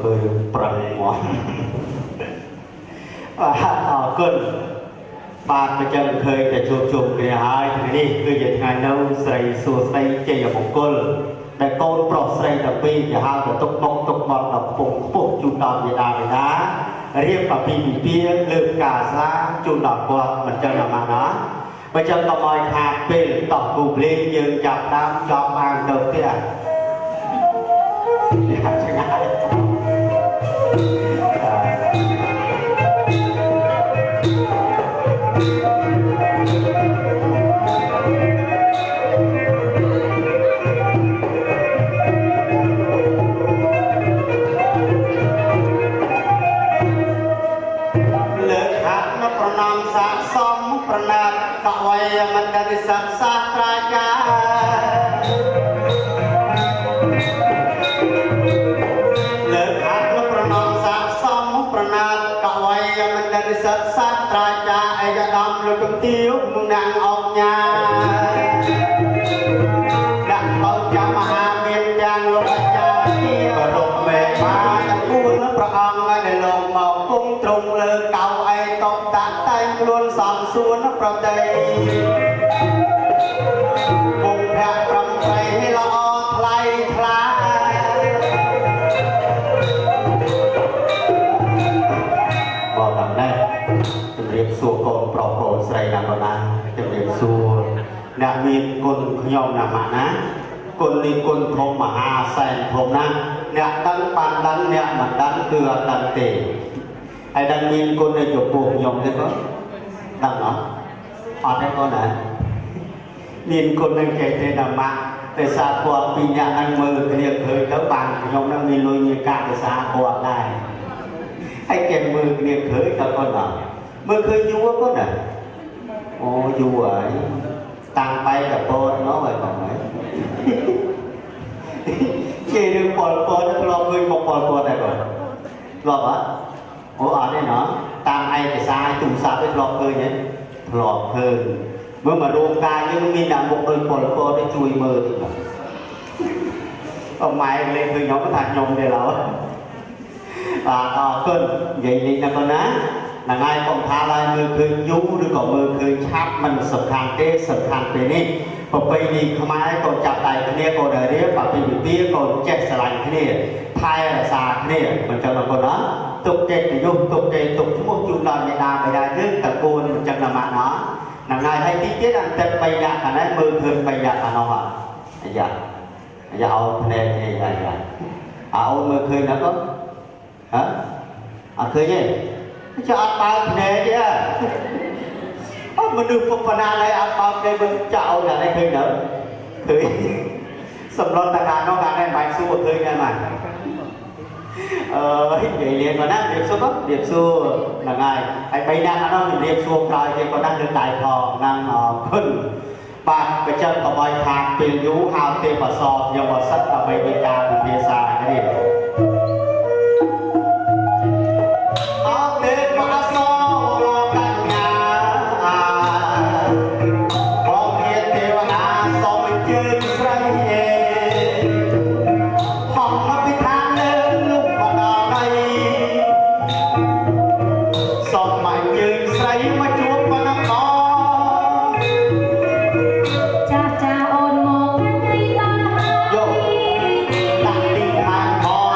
ឃើញប្រឹងមកបាទអរគុណបាទអញ្ចឹងឃើញតែជួបជុំគ្នាហើយថ្ងៃនេះគឺជាថ្ងៃនៅស្រីសួស្តីជ័យមង្គលដែលកូនប្រុសស្រីទាំងពីរគេហៅទៅទុកមុខទុកមាត់ដល់ខ្ពង់ខ្ពស់ជូនដល់មេដាបេដារៀបអាពាហ៍ពិពាហ៍លើកការស្លាជូនដល់គាត់មិនចឹងអាម៉ាណាបើចឹងកុំឲ្យខាតពេលតោះគូភ្លេងយើងចាប់ដើមចប់អាងទៅផ្ទះឆ្ងាយ លើកហាត់នៅប្រណម្យសាកសមប្រណាតកវ័យមន្តរិស័កសាស្ត្រាចារ្យលើកហាត់នៅប្រណម្យសាកសមប្រណាតកវ័យមន្តរិស័កសាស្ត្រាចារ្យឯកឧត្តមលោកជំទាវមុនណាំងអង្ញាដាក់បោចាំមហាមានទាំងលោកអាចារ្យជាគោរពមេបាទាំង4ព្រះអង្គដែលលោកមកគង់ទ្រង់លើកៅអីតុបតាក់តែងខ្លួនសំសួនប្រតិពុំភៈប្រំប្រៃល្អថ្លៃថ្លា មកតាមនេះជំរាបសួរកូនប្រុសកូនស្រីណាក៏ណាជំរាបសួរអ្នកមានគុណខ្ញុំណាម៉ាក់ណាគុណនេះគុណធំមហាសែនធំណាស់អ្នកដឹងបានដឹងអ្នកមិនដឹងគឺអត់ដឹងទេហើយដឹងមានគុណនៅចំពោះខ្ញុំទេកូនដឹងអត់អត់ទេកូនណាមានគុណនឹងចេះទេណាម៉ាក់ដោយសារគាត់ពីរអ្នកហ្នឹងមើលគ្នាឃើញទៅបានខ្ញុំហ្នឹងមានលុយមានកាក់ដោយសារគាត់ដែរ ហើយគេមើលគ្នាឃើញតើកូនអត់មើលឃើញយូរកូនណាអូយូរហើយតាំងបែកកពតមកហើយកូនហើយគេរឿងប៉ុលពតធ្លាប់ឃើញមកប៉ុលពតដែរកូនធ្លាប់អត់អូអត់ទេណោះតាមឯកសារទូរស័ព្ទឯងធ្លាប់ឃើញទេធ្លាប់ឃើញមើលមករួមការយើងមានតែមុខដូចប៉ុលពតទេជួយមើលតិចមកអម៉ែលេងឃើញខ្ញុំថាខ្ញុំទេឡើយ បាទអរគុណនិយាយលេងណាកូនណាហ្នឹងហើយកុំថាឡើយមើលឃើញយូរឬក៏មើលឃើញឆាប់មិនសំខាន់ទេសំខាន់ពេលនេះប្រពៃណីខ្មែរក៏ចាប់ដៃគ្នាក៏ដែលរៀបអាពាហ៍ពិពាហ៍ក៏ចេះស្រឡាញ់គ្នាថែរក្សាគ្នាមិនចឹងណាកូនណាទុកកិត្តិយសទុកគេទុកឈ្មោះជូនដល់មេដាបិតាយើងតកូនមិនចឹងណាម៉ាក់ណាហ្នឹងហើយហើយទីទៀតអន្ទឹក3នាក់ខាងនេះមើលឃើញ3នាក់ខាងនោះអាយ៉ាអាយ៉ាឲ្យភ្នែកនេះអាយ៉ាអើអូនមើលឃើញណាកូន ហ៎អត់ឃើញទេចុះអត់បើកភ្នែកទេអត់មនុស្សពុកបណ្ណាឡើយអត់បើកភ្នែកមើលចោលណានេះឃើញទៅឃើញសម្លុតតាខាងនោះខាងនេះមិនបាច់សួរឃើញដែរមកអឺនិយាយលៀនមកណារៀបសួររៀបសួរហ្នឹងហើយហើយបីនាក់ខាងនោះជំរាបសួរក្រោយគេក៏ដាក់លើកដៃផងហ្នឹងអរគុណបាទបើចឹងកុំឲ្យខាតពេលយូរហៅទេពអសរខ្ញុំអសិតដើម្បីវិការពិភាក្សាគ្នា អទេពអសរកញ្ញាបងជាទេវតាសូមអញ្ជើញស្រីឯហំមកពីឋានលើលោកមកដល់ហើយសូមអញ្ជើញស្រីមកជួបបណ្ឌក ចាស់ចាស់អូនមកថ្ងៃដល់ហើយ យកដាក់ទីឋានផង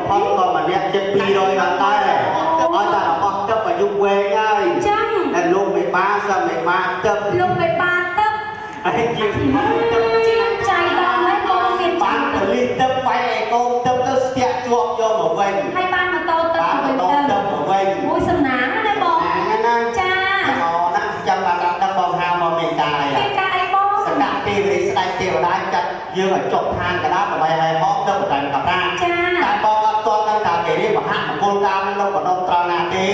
ផុតក៏ម្នាក់ចិត្ត200បានដែរឲ្យតែរបស់ទឹកអាយុវែងហើយ ចឹង តែលោកមេបាសមេបាទឹក លោកមេបាទឹក ហើយជាទឹក ជាងចៃដល់ហើយកូនមាន បាន ទឹក ផលិតទឹកបែកឲ្យកូនទឹកទៅស្ទាក់ជាប់យកមកវិញ ហើយបានម៉ូតូទឹក បាន វិញ បន្ត ទៅ ទឹកមកវិញ អូយសំណាងណាបង ណាណា ចា អូណាចាំបានដល់បងហៅមកមានការអី មានការអីបង សកទេវរាជស្ដេចទេវតាចាត់យើងឲ្យចុះឋានកដាដើម្បីឲ្យហោទៅបន្ថែមកប្រា ចា តែបងអត់ទាន់ដឹងថាគេរៀបមហាមង្គលការនឹងនៅបណ្ដុំត្រង់ណាទេ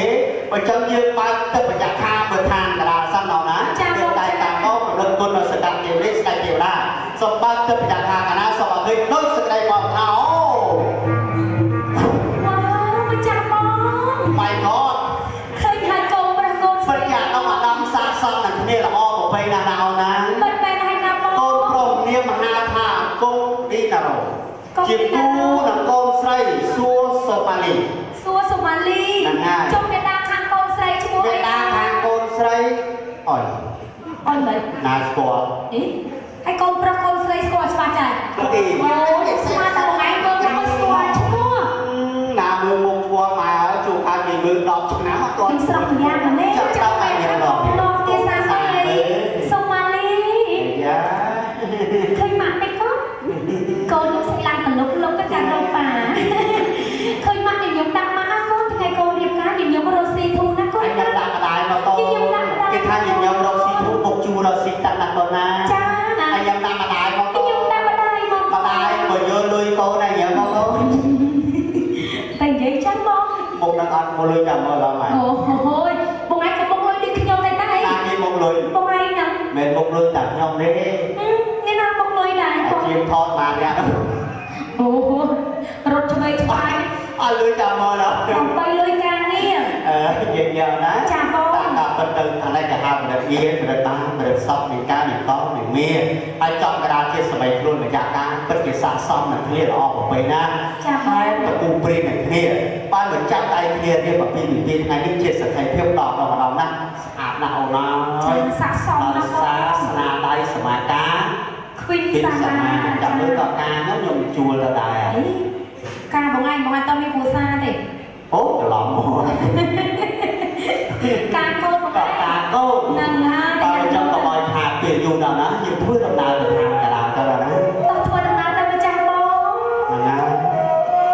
បើចឹងយើងបើកទឹកបច្ចខាមើលឋានកដាសិនដល់ណាតែតាមបងប្រលឹកគុណដល់សកទេវរាជស្ដេចទេវតាសូមបើកទឹកបច្ចខាកណាសូមឲ្យឃើញដូចសេចក្តីបងថាអូ វ៉ាវម្ចាស់បង My God ឃើញហើយកូនប្រុសកូនស្ ពិត រី ជាអាដាមអាដាមសាកសមនឹងគ្នាល្អប្រពៃណាស់ណាអូនណា មិនមែនហើយណាបង កូនប្រុសនាមហៅថាកុងឌីណារ៉ូជាគូនឹងកូនស្រីសួសូម៉ាលី សួរសុម៉ាលី ហ្នឹងហើយ ចុះមេដាខាងកូនស្រីឈ្មោះ មេ អី តាខាងកូនស្រីអុយ អុយមិន ណាស្គាល់ អីហើយកូនប្រុសកូនស្រីស្គាល់ច្បាស់ចា ទី អូយស្មានតែបងឯងកូនខ្ញុំមិនស្គាល់ឈ្មោះ ណាមើលមុខស្គាល់មកហើយជួបខាងគេមើល10ឆ្នាំអត់ទាន់ ខ្ញុំស្រុកម្យ៉ាងម្នេះ ចាំ ចាំ តាម តែ តែម្ដង នាំគ្នាសាស្អីសុម៉ាលី យ៉ា ឃើញម៉ាក់តិចក៏កូនខ្ញុំស្លាំងតលុកលុកក៏ចាំរកប៉ាឃើញម៉ាក់ញញឹមដាក់ម៉ាក់អើកូនថ្ងៃកូនរៀបការញញឹមរកស៊ីធូណាកូន អញដាក់ក្តាយមកតគេថាញញឹមរកស៊ីធូបុកជួរកស៊ីតាក់ណាស់កូនណា ចា អញញឹមដាក់ក្តាយមកត ញញឹមដាក់ម្ដាយមកម្ ដាយបើយកលុយកូនណាញ៉ាំមកកូន តែនិយាយចឹងបង មុខនឹងអត់មកលុយចាំមកដល់ម៉ែ អូហូយបងឯងក៏មកលុយដូចខ្ញុំដែរតែ តាគេមកលុយ បងឯងហ្នឹង មិនមកលុយតែខ្ញុំទេ នេះណាមកលុយដែរបង ជាថតបានអ្នក អូរត់ឆ្វេងឆ្វាយ អត់លុយចាំមកដល់ ដើម្បីលុយការងារ អឺយើងញ៉ាំណា ចាបង តាមតាមពិតទៅអានេះគេហៅប្រឌិតយាប្រឌិតបានប្រឌិតសពនៃការនៃកងនៃមានហើយចំកដាលជាសម័យខ្លួនរយៈកាលពិតជាស័ក្តិសមនឹងគ្នាល្អប្រពៃណា ចាបង ហើយតពូព្រីនឹងគ្នាបានមកចាប់ដៃគ្នារៀបពីពីថ្ងៃនេះជាសក្ខីភាពដល់ដល់ម្ដងណាស់ស្អាតណាស់អូនអើ ចា យ ស័ក្តិសម ដោយ ណាស់ប សារ ង ស្នាដៃសមាការ ខ្វីន ពី សា សមាចាំមើលតការហ្នឹងខ្ញុំជួលទៅដែរ អីការបងឯងបងឯងតមានគ្រួសារទេ អូច្រឡំមក ការកូនបង ត ឯង តាកូន ហ្នឹងហើយ បើចង់កុំឲ្យខាតពេលយូរដល់ណាយើងធ្វើដំណើរទៅខាងកណ្ដាលទៅដល់ណា តោះធ្វើដំណើរទៅម្ចាស់បង ហ្នឹងហើយ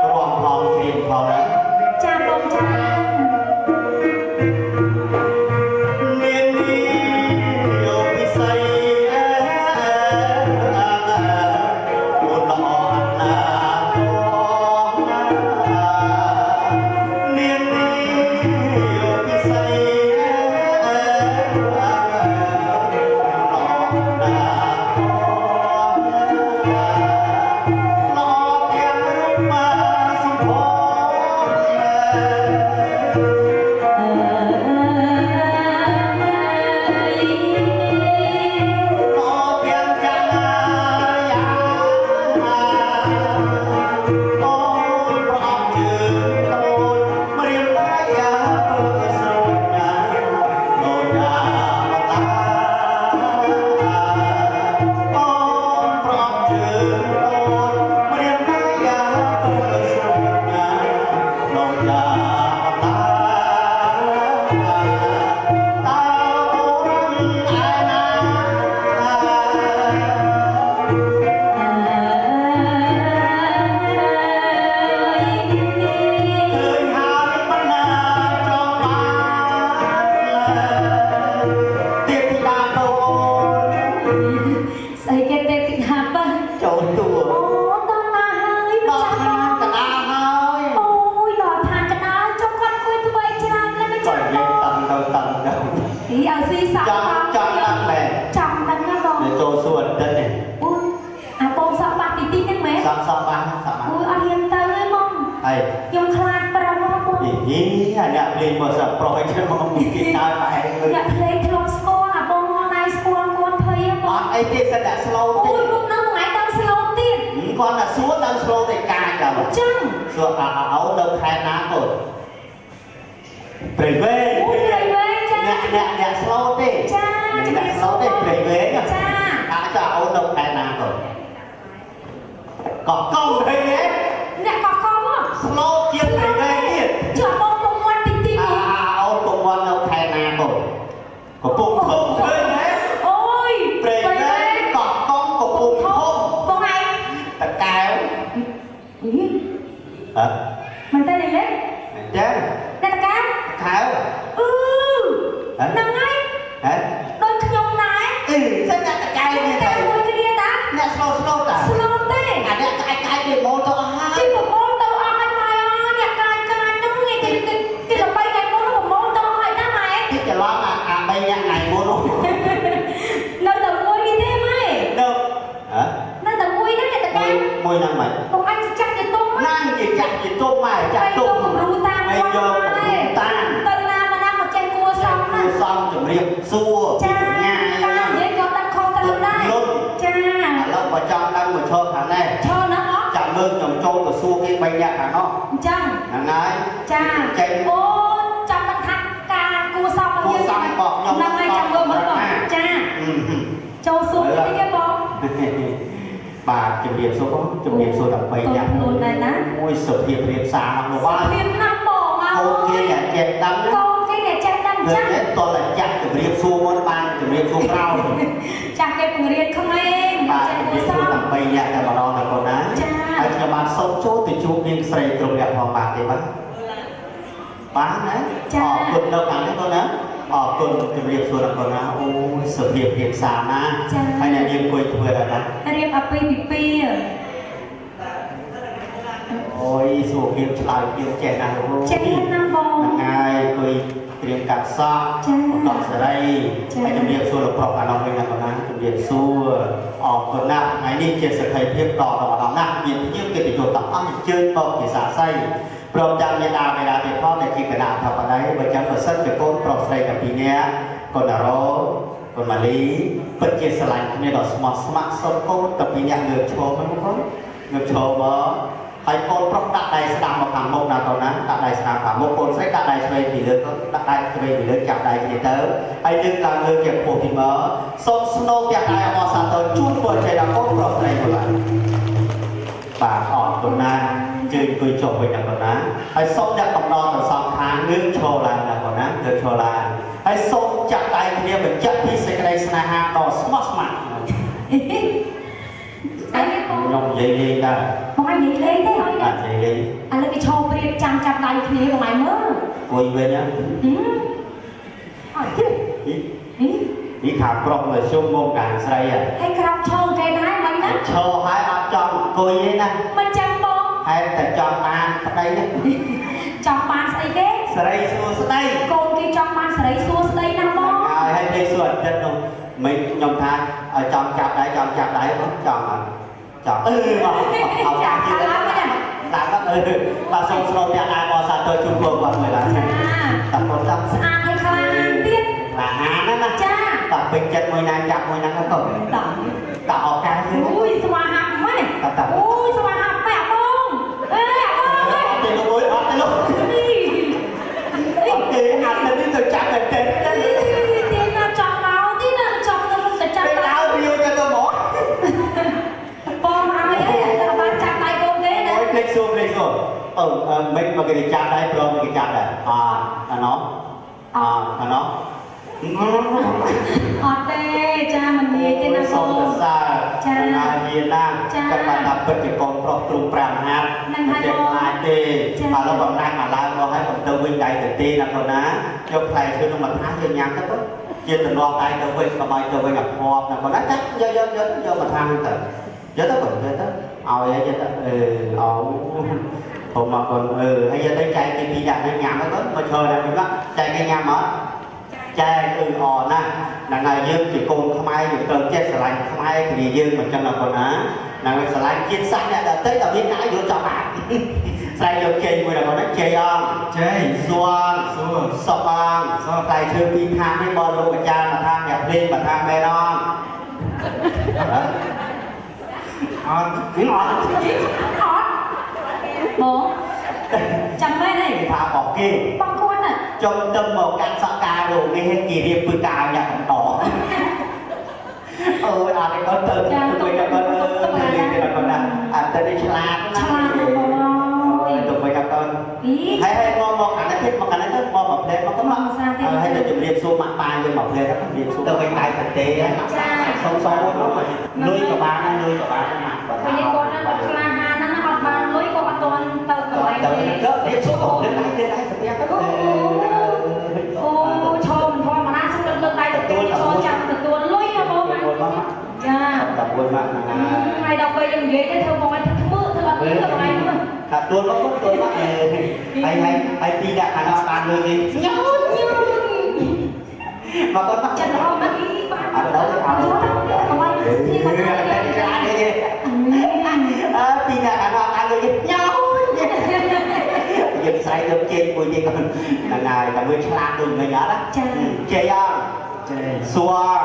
រំផងច្រៀងផងណា ចាបងចា នាងនេះយកពិសីអើអូនល្អអត់ណាផងណានាងនេះយកពិសីអើអូនល្អអត់ណាផងណាល្អទាំងរូបមកសម្ផស្ស ល្អទាំងចាណាយ៉ាអូនប្រអប់ជើងតូចមរៀមតាយ៉ាស្រួចណាលោកយ៉ាមកតាអូនប្រអប់ជើងតូចមរៀមតាយ៉ាស្រួចណាលោកយ៉ាមកតាតើអូនឯណា ឃើញហើយបណ្ណាចង់បានទៀតទីដាតូន ស្អីគេទេតិហាប៉ា ចូលតួ អូដល់ណាហើយ ដល់ ម្ចាស់ ឋានកដាហើយ អូយដល់ឋានកដាលចុះគាត់គួយធ្វើអីច្រើនណាស់ម្ចា ចុយ ស់ យើងតឹងទៅតឹងទៅ អីឲ្យស៊ីសក់ ចង់ចង់ដឹងមែន ចង់ដឹងណាបង នៅចូលសួរអន្តិតនេះ អូយអាបងសក់បាក់ទីទីហ្នឹងមែន សក់សក់បានសក់បាន អូយអត់ហ៊ានទៅទេបង ហើយ ខ្ញុំខ្លាចប្រុសហ៎បង យីយីអាអ្នកលេងមកសក់ប្រុសឲ្យខ្ញុំមកគេដើរបែក អ្នកភ្លេងធ្លាប់ស្គាល់អាបងមកណៃស្គាល់គាត់ភ័យហ៎ប អ ង ត់អីទេសិតតែ slow អូ ទេ យមុខហ្នឹងថ្ងៃដល់ស្លូតទៀត គាត់តែសួរដល់ slow ទេកាចដល់ ចឹង សួរអអោនៅខែណាកូនព្រៃវែង អូយព្រៃវែងចា អ្នកអ្នកអ្នក slow ទេ ចាជំ អ្នក រាបសួ slow ទេ រ ព្រៃវែង ចា អាចាអូននៅខែណាកូនកោះកុងឃើញទេ អ្នកកោះកុងហ៎ slow មិនទេលេ មែនទេ អ្នកតកា ខៅ អឺហ្នឹងហើយ ហ៎ ដូចខ្ញុំដែរ អឺសិនអ្នកតកែនេះ តែ ទៅ មួយគ្នាតា អ្នកស្លូតស្លូតតា ស្លូតទេ អាអ្នកក្អាច់ក្អាច់គេមូលទៅអស់ហើយ ទីប្រមូលទៅអស់ហើយម៉ែអើយអ្នកកាចកាចហ្នឹងគេគេគេល្បីថ្ងៃមុនប្រមូលទៅអស់ហើយណាម៉ែ ទីច្រឡំអាអា3អ្នកថ្ងៃមុននោះ នៅតែមួយនេះទេម៉ែ នៅហ៎ នៅតែមួយហ្នឹងអ្នកត មួ កា យមួយហ្នឹងមិន បងអញចាស់ជាទុំ ណាងជាចាស់ជាទុំម៉ែចាស់ ទៅ ទុំ គំរូតាម ហើយយកគំរូតាម ទៅណាមកណាមកចេះគួសម គួ ណា សមជំរាបសួរ ចា ញ៉ា ការនិយាយក៏ដឹងខុសត្រូវដែរចា ឥឡូវបើចង់ដឹងមកឈរខាងនេះ ឈរណាស់អត់ ចាំមើលខ្ញុំចូលទៅសួរគេ3អ្នកខាងនោះ អញ្ចឹង ហ្នឹងហើយ ចា ចេញ អូចាំដឹងថាការគួសម គួសមរបស់ខ្ញុំ ហ្នឹងហើយចាំមើលមើលបងចាចូលសួរតិចទេបង បាទជំរាបសួរបងជំរាបសួរដល់3អ្នក ខ្លួនដែរណា មួយសុភាពរៀបសារអស់លោកបាទ ភាពណាស់បងអើ កូនគេ យ អ្នកចេះដឹង កូនគេអ្នកចេះដឹង គឺ ចាស់ គេតលតែចាស់ជំរាបសួរមុនបានជំរាបសួរក្រោយ ចាស់គេបង្រៀនក្មេង បាទ ចេះ ជំរាបសួ គួសម រដល់3អ្នកតែម្ដងណាកូនណា ចា ហើយខ្ញុំបាទសូមចូលទៅជួបនាងស្រីគ្រប់អ្នកផងបាទទេបាទបានណា ចា អរគុណនៅខាងនេះកូនណាអរគុណជំរាបសួរដល់កូនណាអូយសុភាពរៀបសារណាហើយអ្នកនាងអង្គុយធ្វើដល់ណា រៀបអាពាហ៍ពិពាហ៍ អូយសួរភាពឆ្លើយភាពចេះណាស់លោក ចេះណាស់បង ហ្នឹងហើយអង្គុយត្រៀមកាត់សក់ ចា បន្តសេរី ចា ហើយជំរាបសួរលោកប្រុសអានវិញណាកូនណាជំរាបសួរអរគុណណាស់ថ្ងៃនេះជាសក្ខីភាពដ៏ដ៏ឧត្តមណាស់មានភ្ញៀវកិត្តិយសទាំងអស់អញ្ជើញមកជាសាក្សីព្រមទាំងមានដាមេដាទៀតផងដែលជាគណៈអធិបតីបើចឹងបើសិនជាកូនប្រុសស្រីទាំងពីរនាក់កូនណារ៉ូកូនម៉ាលីពិតជាស្រឡាញ់គ្នាដ៏ស្មោះស្ម័គ្រសូមកូនទាំងពីរនាក់ងើបឈរមកបងងើបឈរមកហើយកូនប្រុសដាក់ដៃស្ដាំមកខាងមុខណាកូនណាដាក់ដៃស្ដាំខាងមុខកូនស្រីដាក់ដៃឆ្វេងពីលើកូនដាក់ដៃឆ្វេងពីលើចាប់ដៃគ្នាទៅហើយលើកឡើងលើជាខ្ពស់ពីមកសូមស្នូរទាំងដៃអបអរសាទរជូនពរជ័យដល់កូនប្រុសស្រីមួយឡើងបាទអរគុណណាស់ជើញអង្គុយចុះវិញណាកូនណាហើយសូមអ្នកកំដរទាំងសងខាងងើបឈរឡើងណាកូនណាងើបឈរឡើងហើយសូមចាប់ដៃគ្នាបញ្ជាក់ពីសេចក្តីស្នេហាដ៏ស្មោះស្ម័គ្រ អីបង ខ្ញុំនិយាយលេងដែរ បងឲ្យនិយាយលេងទេអើយ បាទនិយាយលេង ឥឡូវគេឈរព្រៀបចាំចាប់ដៃគ្នាបងឲ្យមើល អង្គុយវិញណា ហឹមអត់ទេ នេះ ហី នេះខាងប្រុសមកជុំមកខាងស្រីហ៎ ហើយក្រោកឈរគេដែរមិនណា ឈរហើយអត់ចង់អង្គុយទេណា មិនចាំបង ហើយតែចង់បានប្តីណា ចង់បានស្អីគេ ស្រីសួស្តី កូនគេចង់បានស្រីសួស្តីណាស់បង ហើយហើយគេសួរអាទិត្យនោះមិនខ្ញុំថាឲ្យចង់ចាប់ដៃចង់ចាប់ដៃបងចង់អត់ចង់អឺមកអត់ ចា ចាប់ទៀត ឡើងវិញណា តាមអឺបាទសូមស្រូបទាំងដែរមកសាទរជូនពរគាត់មួយឡើង ចា តាកូនតាម ស្អាតហើយខ្លាហានទៀត ក្លាហានណាណា ចា តាពេញចិត្តមួយណាចាប់មួយណាក៏កូន ត តាឱកាសយើង អូយស្វាហាប់ម៉េះអូយស្វាហាប់ម៉េះអាបងអេអាបងអើយ អត់ទេលោកអើយអត់ទេលោក នេះ អត់ទេអាទិត្យនេះទៅចាប់តែទេ ទីណាចង់មកទីណាចង់ទៅទៅចាប់ ពេល ដៃ ដើររាវទៅទៅមក បងឲ្យអីតែបានចាប់ដៃកូនគេណា អូយភ្លេចសួរភ្លេចសួរអឺមិនមកគេចាប់ដែរព្រមគេចាប់ដែរអអាណោះអាណោះ អត់ទេចាមិនងាយទេណាកូ សូម ន សរសើរ ចា ណាយាណាគាត់បានថាពិតជាកូនប្រុសទ្រូង5ហាត់ ហ្នឹងហើយ ទេ បង ខ្លាចទេ ចា ឥឡូវបំណាច់មកឡើងមកហើយកុំទៅវិញដៃទៅទេណាកូនណាយកផ្លែឈើនោះមកថាយើងញ៉ាំទៅកូនជាតំណដៃទៅវិញកុំឲ្យទៅវិញអាភ័ព្វណាកូនណាចាយកយកយកយកមកថាហ្នឹងទៅយកទៅកូនយកទៅឲ្យយកទៅអឺអោผมមកកូនអឺហើយយកទៅចែកគេពីរដាក់នេះញ៉ាំហើយកូនមកឈរដាក់វិញមកចែកគេញ៉ាំអត់ចែកអឺអណាស់ហ្នឹងហើយយើងជាកូនខ្មែរយើងត្រូវចេះស្រឡាញ់ខ្មែរគ្នាយើងមិនចឹងណាកូនណាហ្នឹងហើយស្រឡាញ់ជាតិសាសន៍អ្នកដទៃដល់មានអ្នកយល់ចង់បានស្រែកយកជ័យមួយដល់កូនណាជ័យអង ជ័យ សួន សួរ សពអង សព ផ្លែឈើពីរខាងនេះបើលោកអាចារ្យមកថាអ្នកភ្លេងមកថាមែនអងហ៎ អត់ នេះអត់ អត់បងចាំមែនទេ គេថារបស់គេ បងគាត់ណា ចុងទៅមកកាត់សក់ការលោកនេះគេរៀបពឹកាវអ្នកកំដរអូយអត់ទេកូនទៅទៅវិញកូនអើយទៅលេងទៅកូនណាអត់ទៅនេះឆ្លាត ឆ្លាតណាស់បងអើយ ទៅវិញកូន អី ហើយហើយមកមកអានេះទៀតមកអានេះទៅមកមកផ្លែមកកុំមកហើយទៅជម្រាបសួរម៉ាក់ប៉ាយើងមកផ្លែទៅជម្រាបសួរទៅវិញដៃទៅទេ ចា សុំសុំមួយមកលុយក៏បានដែរលុយក៏បានដែរម៉ាក់បើ ពេលគាត់ណាគាត់ខ្លាហានណាស់អត់បានលុយក៏អត់ទាន់ទៅកន្លែង ទៅ ទេ ទៅ រៀបសួរលើកដៃលើកដៃសាពះទៅ អូឈរមិនធម្មតាសុំលើកដៃទទួលឈរចាំទទួលលុយណាបងចា តែមួយម៉ាក់ហ្នឹង ថ្ងៃដល់ពេលយើងនិយាយទៅធ្វើមកឲ្យធ្វើធ្វើអត់ធ្វើថ្ងៃនោះ ថាទួលមកទួលមកហើយហើយហើយពីដាក់ខាងបានលុយនេះ ញ៉ូញ៉ូ មកគាត់មក ចិត្តល្អណាស់បាន អត់ដល់អត់ កុំឲ្យស្ទា តែច្រើនទេអើពីដាក់ខាងបានលុយនេះញ៉ូយើងស្រែកយកជេរមួយទៀតគាត់ហ្នឹងហើយតែមួយឆ្លាតដូចមិញអត់ណាជេរអត់ ចេះ សួរ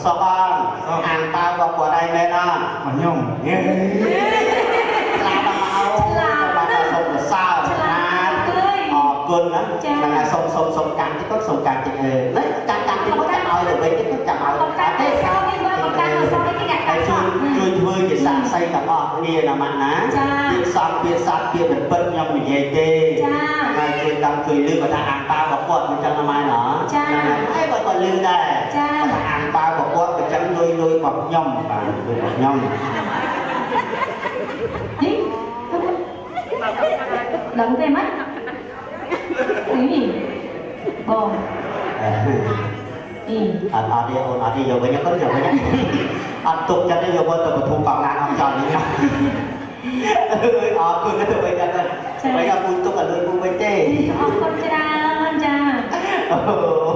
សបអអាងប៉ាវរបស់គាត់ឯងមែនអត់ មកខ្ញុំ ឆ្លាតដល់មកបាទសូមសរសើរណាអរគុណណាហ្នឹងហើយសូមសូមសូមកាន់តិចគាត់សូមកាន់តិចអឺនេះកាន់កាន់តិចមកចាំឲ្យទៅវិញតិចគាត់ចាំឲ្យ បង្កើតអសនេះមើលបង្កើតអសនេះគេអ្នក ហើយ កាត់ស ជួយជួយធ្វើជាសាក្សីទាំងអស់គ្នាណាម៉ាក់ណាពាក្យសំពាក្យសត្វពាក្យមិនពិតខ្ញុំនិយាយទេហើយជួយតាមជួយលឺគាត់ថាអាងប៉ាវរបស់គាត់មិនចឹងណាម៉ែណាហើយគាត់ក៏លឺដែរគាត់ថាអាងប៉ាវរបស់គាត់មិនចឹងលុយលុយរបស់ខ្ញុំបាទលុយរបស់ខ្ញុំ នេះដឹងទេម៉េចនេះបងអី អត់អត់ទេអូនអត់ទេយកវិញគាត់យកវិញអត់ទុកចិត្តទេយកទៅបធុំកង់ឡានអត់ចោលនេះអើយអរគុណទៅវិញដល់វិញអត់ពូទុកឲ្យលុយពូវិញទេ អរគុណច្រើនចា អូ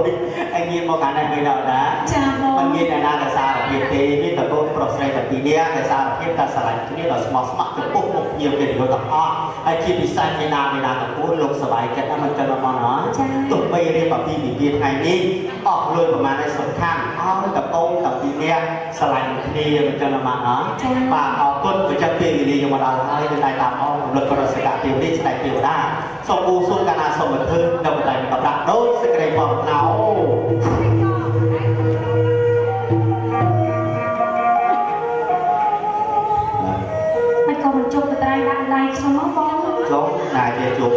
យអញងាកមកខាងនេះវិញដល់ណា ចាបង មិនមានអ្នកណាដែលសារភាពទេមានតែកូនប្រុសស្រីតែពីរនាក់ដែលសារភាពតែស្រឡាញ់គ្នាដ៏ស្មោះស្ម័គ្រចំពោះមុខភ្ញៀវកិត្តិយសទាំងអស់ហើយជាពិសេសមេដាមេដាតកូនលោកសប្បាយចិត្តណាស់មិនចឹងបងណាទោះបីរៀបអាពាហ៍ពិពាហ៍ថ្ងៃនេះអស់លុយប្រហែលឲ្យសំខាន់អស់តែកូនតែពីរនាក់ស្រឡាញ់គ្នាមិនចឹងបងណាបាទអរគុណប្រចាំពេលវេលាយើងមកដល់ហើយនៅតែតាមអរំលឹកប្រសិទ្ធភាពនេះស្ដេចទេវតាសូមបួងសួងកាលណាសូមអធិនៅបណ្ដាញកប្រាក់ដោយសេចក្តីប្រាថ្នា មិនក៏មិនជប់កត្រៃដាក់ដៃខ្ញុំមកបង ចុះណាជាជប់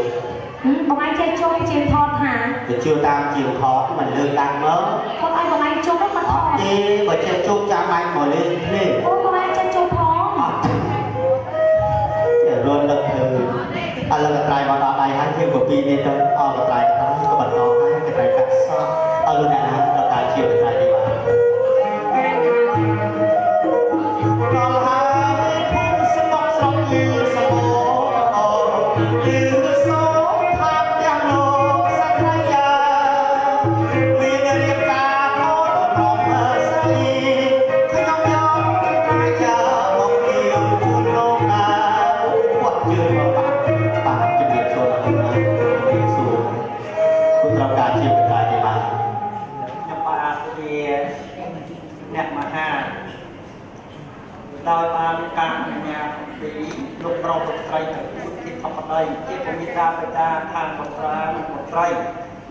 បងឯងចេះជប់ជាងថតថា ទៅជឿតាមជាងថតមិនលើកឡើងមក គាត់ឲ្យបងឯងជប់មកថត អត់ទេបើចេះជប់ចាំបាច់មកលេងភ្លេង អូបងឯងចេះជប់ផង អត់ចេះរត់លើកធ្វើឥឡូវកត្រៃមកដល់ដៃហើយជាងពីនេះទៅអស់កត្រៃកត្រៃក៏បន្តហើយកត្រៃកាត់សក់អស់លោកអ្នកណាដល់ការជាកត្រៃនេះបាទដល់ហើយភូមិស្ងប់ស្រុកលឺសបោលឺសោថាទាំងលោកសក្រាយាមានរៀបការថតប្រមស្រីខ្ញុំយកត្រៃយាមកគៀវជូនលោកណាគាត់ជឿមកបាទបាទជំរាបសួរដល់លោកណាជំរាបសួរគុណត្រូវការជាកត្រៃនេះបាទ ខ្ញុំបាទជាអ្នកមហាដោយបានការអនុញ្ញាតពីលោកប្រុសលោកស្រីទាំងសុខភាពធម្មតាជាពមិតាបិតាខាងបុត្រានិងបុត្រី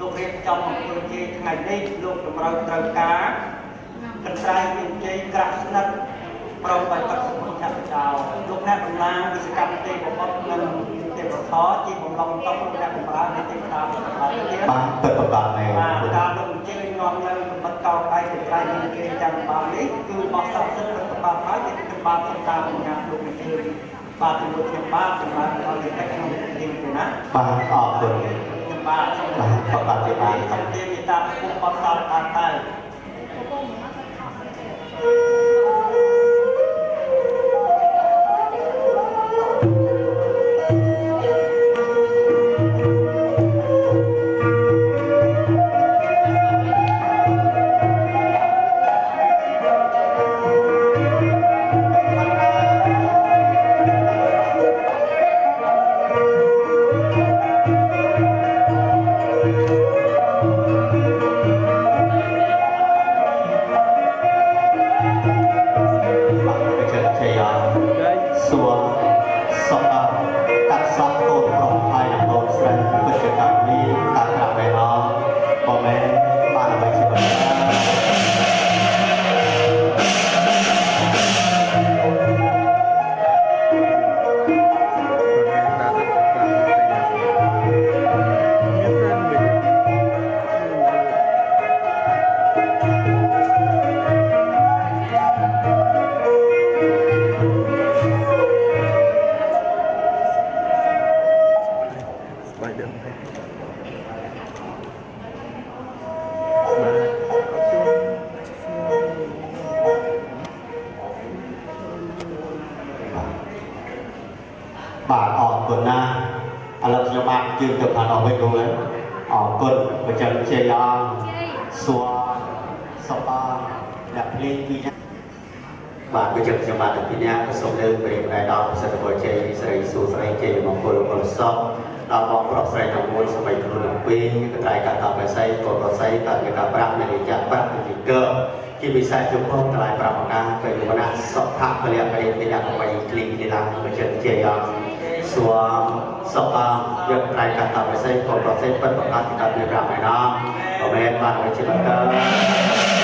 លោករៀបចំអង្គើជ័យថ្ងៃនេះលោកតម្រូវត្រូវការកន្ត្រៃមានជ័យក្រាស់ស្និទ្ធព្រមដោយទឹកសមុទ្រឆាប់ចោលលោកអ្នកតំណាងវិសកម្មទេវបុត្រនិងទេវធរជាបំឡងតុកលោកអ្នកបម្រើនៃទេវតាបន្តទៀត បាទពិតប្រកបមែន បាទការលោកអញ្ជើញនាំនៅកម្រិតកោដៃកន្ត្រៃមានគេចាំបាននេះគឺបោះស័ក្តិសិទ្ធិរដ្ឋបាលហើយគេខ្ញុំបាទសូមតាមអនុញ្ញាតលោកអញ្ជើញបាទជាមួយខ្ញុំបាទសម្រាប់ដល់កិច្ចក្នុងពិធីនេះណា បាទអរគុណ ខ្ញុំបាទសូម បាទប្រកបជាបាទ សូមទាមេត្តាពុទ្ធបរិស័ទបានតែ ប បាយដឹងទេបាទអរគុណ បាទអរគុណណាស់ឥឡូវខ្ញុំបានជឿទៅខាងនោះវិញគ្រូហើយអរគុណប្រចាំជ័យអងសួរសបាអ្នកភ្លេងពីរនាក់បាទប្រចាំខ្ញុំបាទទាំងពីរនាក់ក៏សូមលើកព្រះប្រែដល់ប្រសិទ្ធពរជ័យស្រីសួស្រីជ័យមង្គលពលសពដល់បងប្រុសស្រីទាំងមួយសម័យខ្លួនទាំងពីរកត្រៃកតបេសីកូនប្រុសស្រីតកកប្រាក់នៃចាក់ប្រាក់ទីកើជាពិសេសជុំតម្លៃ5ប្រការពេលវណ្ណៈសុខៈពលៈបរិយាកបៃគ្លីងគ្លីឡាំប្រចាំជ័យអង សួមសុខយកត្រៃកតបេសីកូនប្រុសស្រីពិតប្រកបទីកាត់មានប្រាក់ឯណោះប្រមែនបាទជាបន្ត